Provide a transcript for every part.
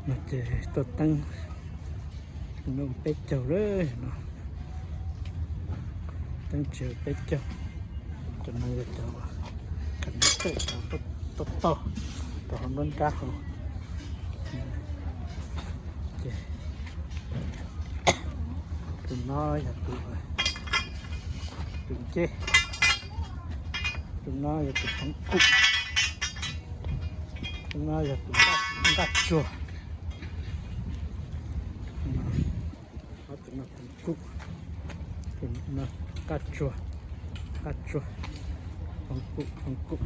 No ces tuaj teeb, no peb caug lawm no, teeb tsis peb caug. Cov no yog cov kam tawm cov tau tau rau hauv nruab nrab hauv. Ces tus no yog tus, tus nceb, tus no yog tus phoov kum, tus no yog tus nqaj tsuag. Ob tug no phoov kum, tus no nqaj tsuag, nqaj tsuag, phoov kum, phoov kum.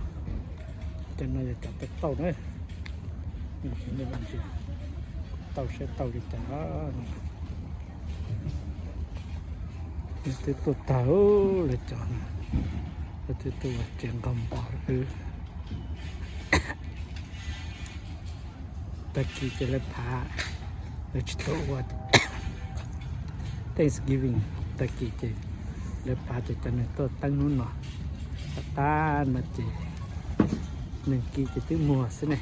Cov no yog cov tau tau na, tau saib tau li cas. Twb tuaj tag lawm cov, twb tuaj ua tsev nqos npos lawm. Tag kis ces lawv phav, lawv tsis tau ua Thanksgiving, tag kis ces lawv phav ces cov neeg tuaj teeb hnub no. Tag tag no ces neeg kis ces twb muag xwb ne.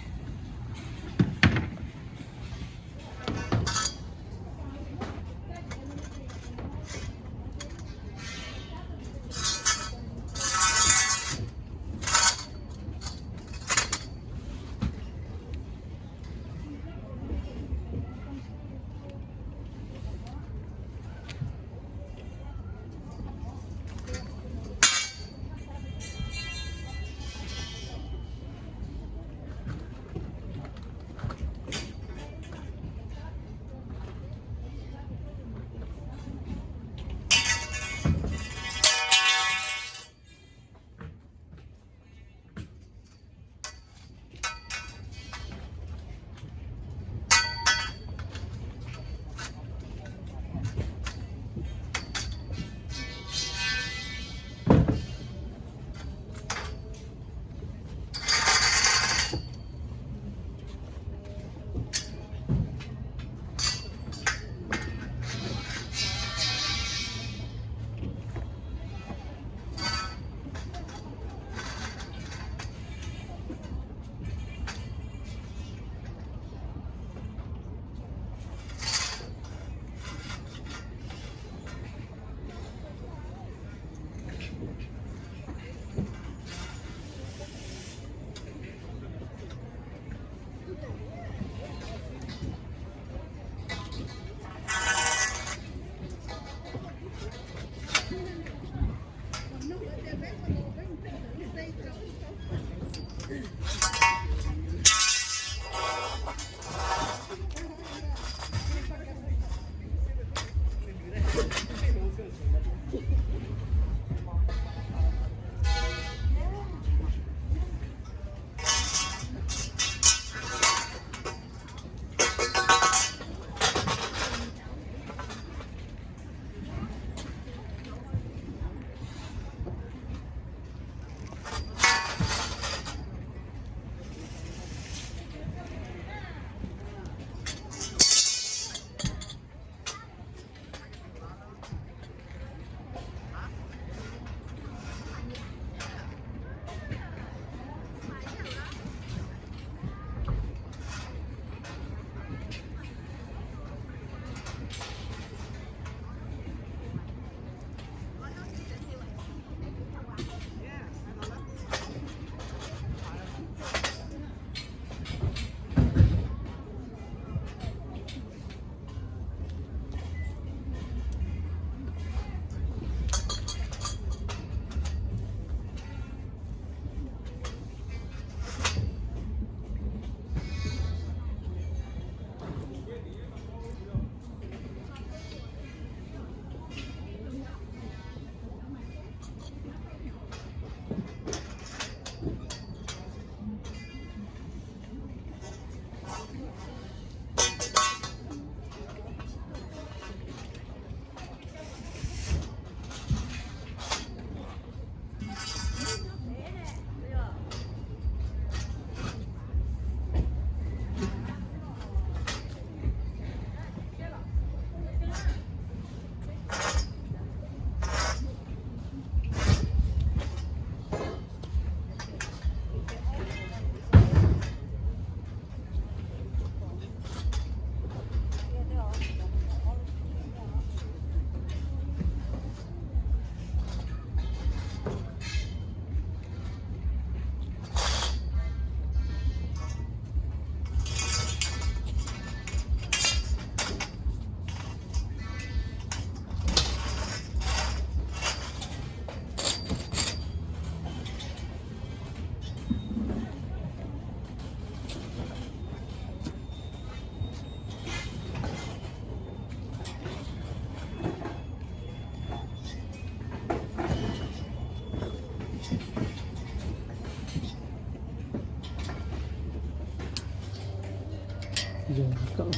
Yog kom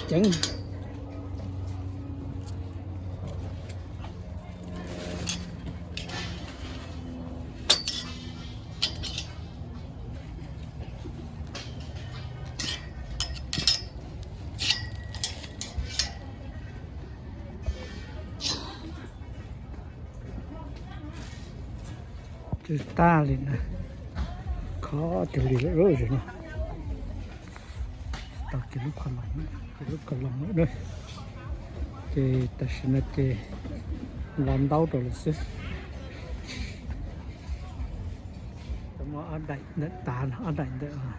ceev. Tsis tag li na, khov kawg li lawm no. Tau kiag lub kho loos, kiag lub kho loos lawm na. Ces tam sim no ces los ntaub rau lawm xwb. Muab ob daim ntawm tav, ob daim ntawm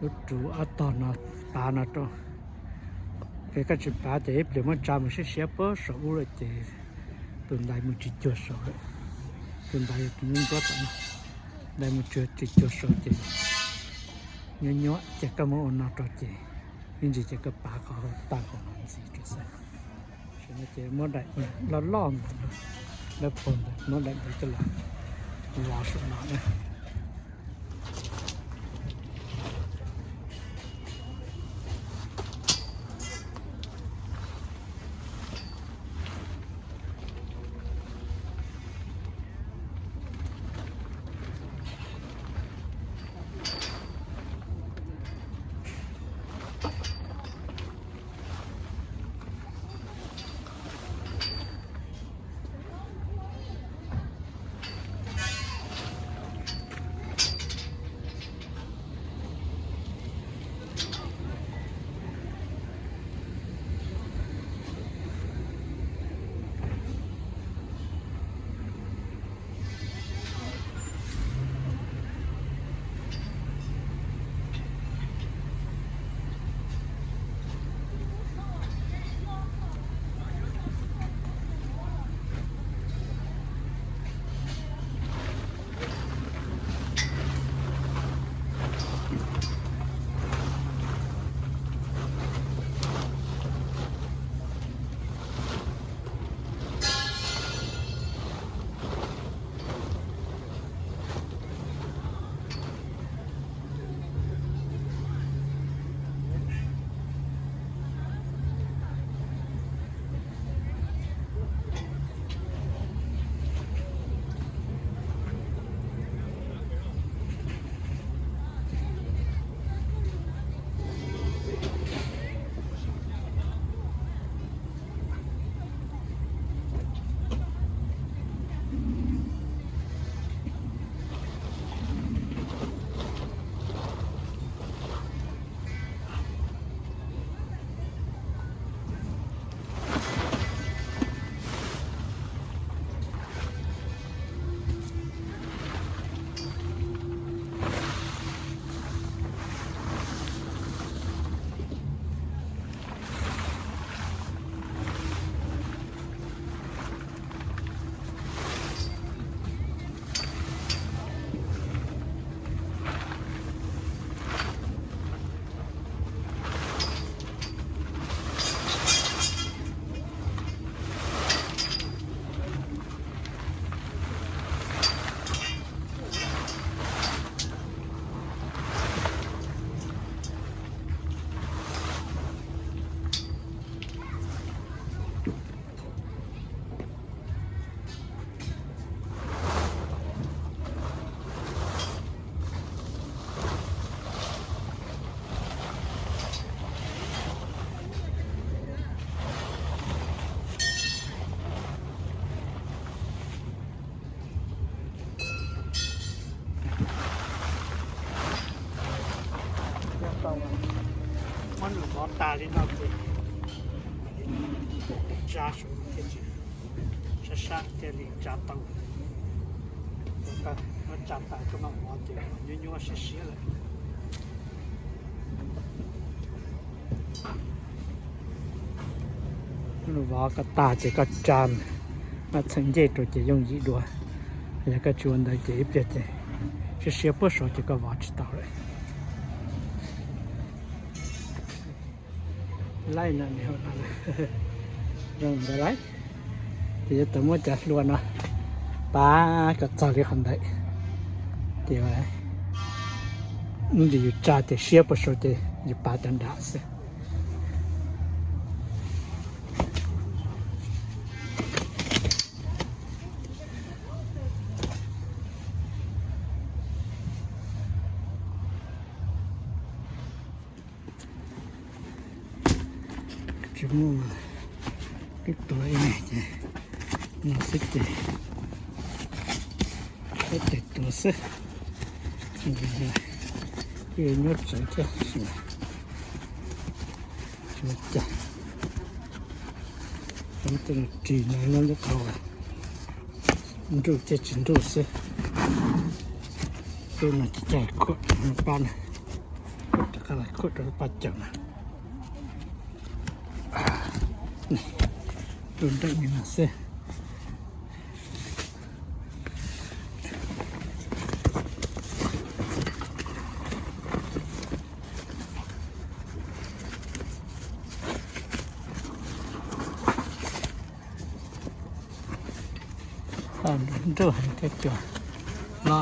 lub rus ob tog no pav no rau. Ces koj tsis pav ces ib pliag muab tsa mus siab siab puag saum ub lawm ces tus ntaiv mus tsis cuag saud lawm. Tus ntaiv yog tus nyuaj ntsuab tom no, ntaiv mus tsis cuag saud ces nyuaj nyuaj ces koj muab ua no rau ces ib ntsis ces koj pav qhov tag qhov no ntxiv rau xwb. Tam sim no ces muab daim loj loj ntawd, dawb paug ntawd, muab daim ntawd coj los vov saum no na. Muab nws vov tas li no ces tsa saum thiaj tsis sab sab thiaj li tsa tau. Muab tsa tas coj los vov ces nyuaj nyuaj siab siab lawm. Vov kom tag ces koj tsa txheem ncej rau ces yooj yim dua. Yog koj tsis ua ntawd ces ib pliag ces siab siab puag saud ces koj vov tsis tau lawm. Laij no, zoo ntawd lauj. Ces yuav tau muab cov hlua no pav kom txog li qhov ntawd. Ces Ib ntsis yus tsa ces siab puag saud ces yus pav tawm nram xwb. Tsis muaj, twb tuav ib me ces no xwb ces, ib tes tuav xwb. Twb yuav nyuaj tsawv thiab, tsis ua cas. Cov tej no ris no nyob nyob dhau, nruj thiab tsis nruj xwb. Tej no ces coj khuam rau lub pab na, khuam rov qab los khuam rau lub pab cawm na. Lub nreej li no xwb. Nruj heev thiab cua no,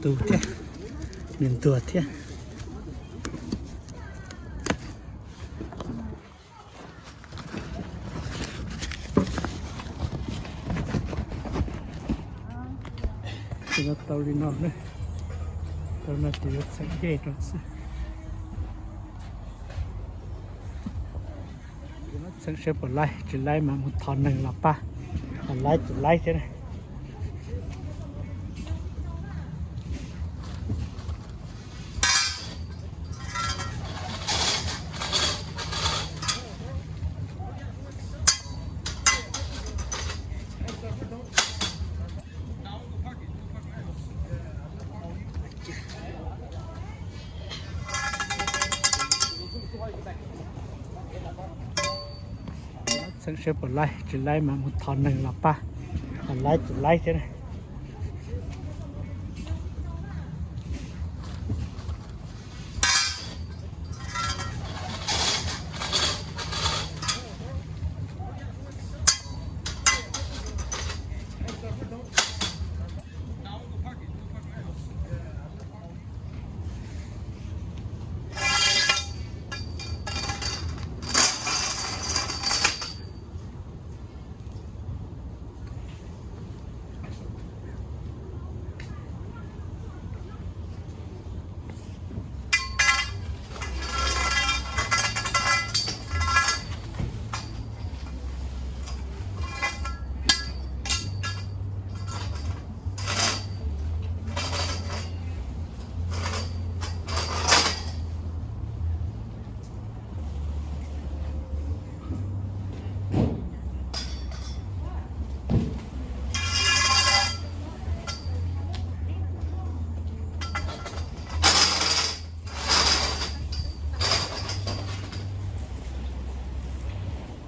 tu thiab, nws ntuag thiab. Tau li no, tau no ces yuav txheem dej rau xwb. Txheem seb puas laib, tsis laib mas mus thov neeg los pab, laib ces laib thiab. Txheem seb puas laib, tsis laib mas mus thov neeg los pab, laib ces laib thiab.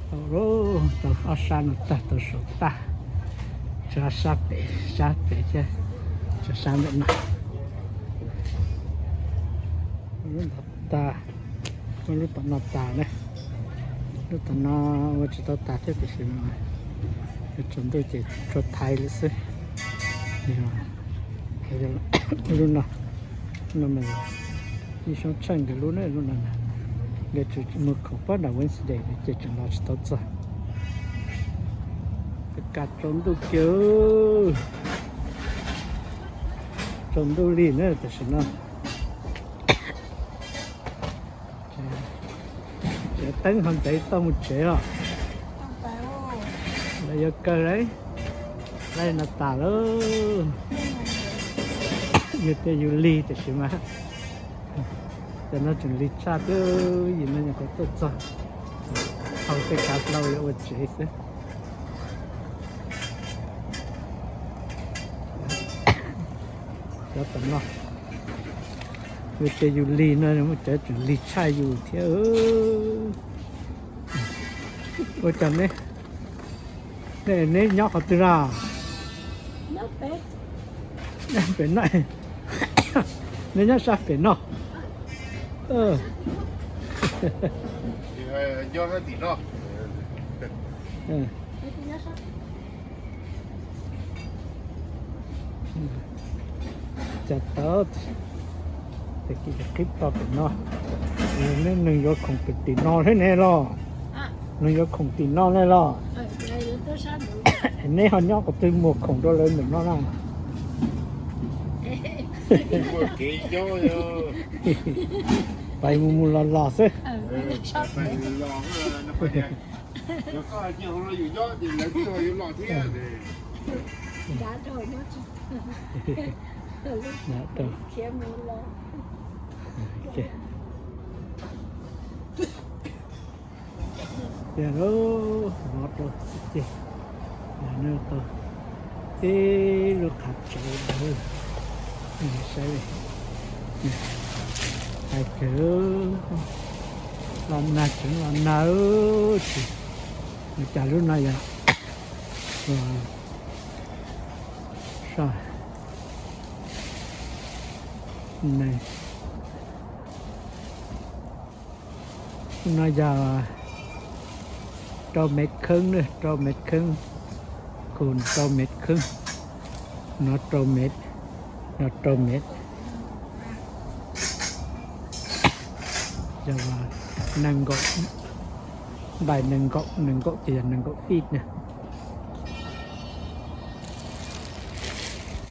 Tau lawm, tau ob sab no tag, tau saum tag, tshuav sab pem, sab pem thiab, tshuav sab ntawm no. Lub ntawd tas, muab lub tom no tas na. Lub tom no ua tsis tau tas thiab tiam sis mas yuav tsaus ntuj ces tsuas thaiv lawm xwb. Lub no, lub no mas Ib Xyooj Tsheej nkawd lub na, lub no na, nkawd tseem mus khoom pab nram Wednesday ces tseem los tsis tau txog. Kav tsaus ntuj kiag, tsaus ntuj li na tam sim no. Tseem teeb ho ntev toj mus tsev os. Lawv yuav kawg lauj, laij no tas lauj. Yus tej yus lig tiam sis mas cov no tseem lig tshaj twb yim no nyuam qhuav tuaj txog. Hau tej kav hlau yuav ua tsev xwb. Cov tom no, yus ces yus lig no muaj cov tseem lig tshaj yus thiab. Ua cas neb, neb nyob qhov twg na? Pem no, neb nyob sab pem no. Cas tau, Tag kis qhib tso pem no. Neb neeg yuav khoom pem tim no thiab ne los? Neeg yuav khoom tim no ne los? Neb ho nyob qhov twg mus khoom rau lawv ntawm no na? Pais mus mus los los xwb. Tiag lauj, vov rau ces, tau tib lub qhav tsev ntawd, saib, hais tias los nag tseem los nag, tsis ua cas lub no yog, lub no yog rau mev kheeb na, rau mev kheeb, khu rau mev kheeb, no rau mev, no rau mev, yog nees nkaum, npaim nees nkaum, nees nkaum ces yog nees nkaum feet na.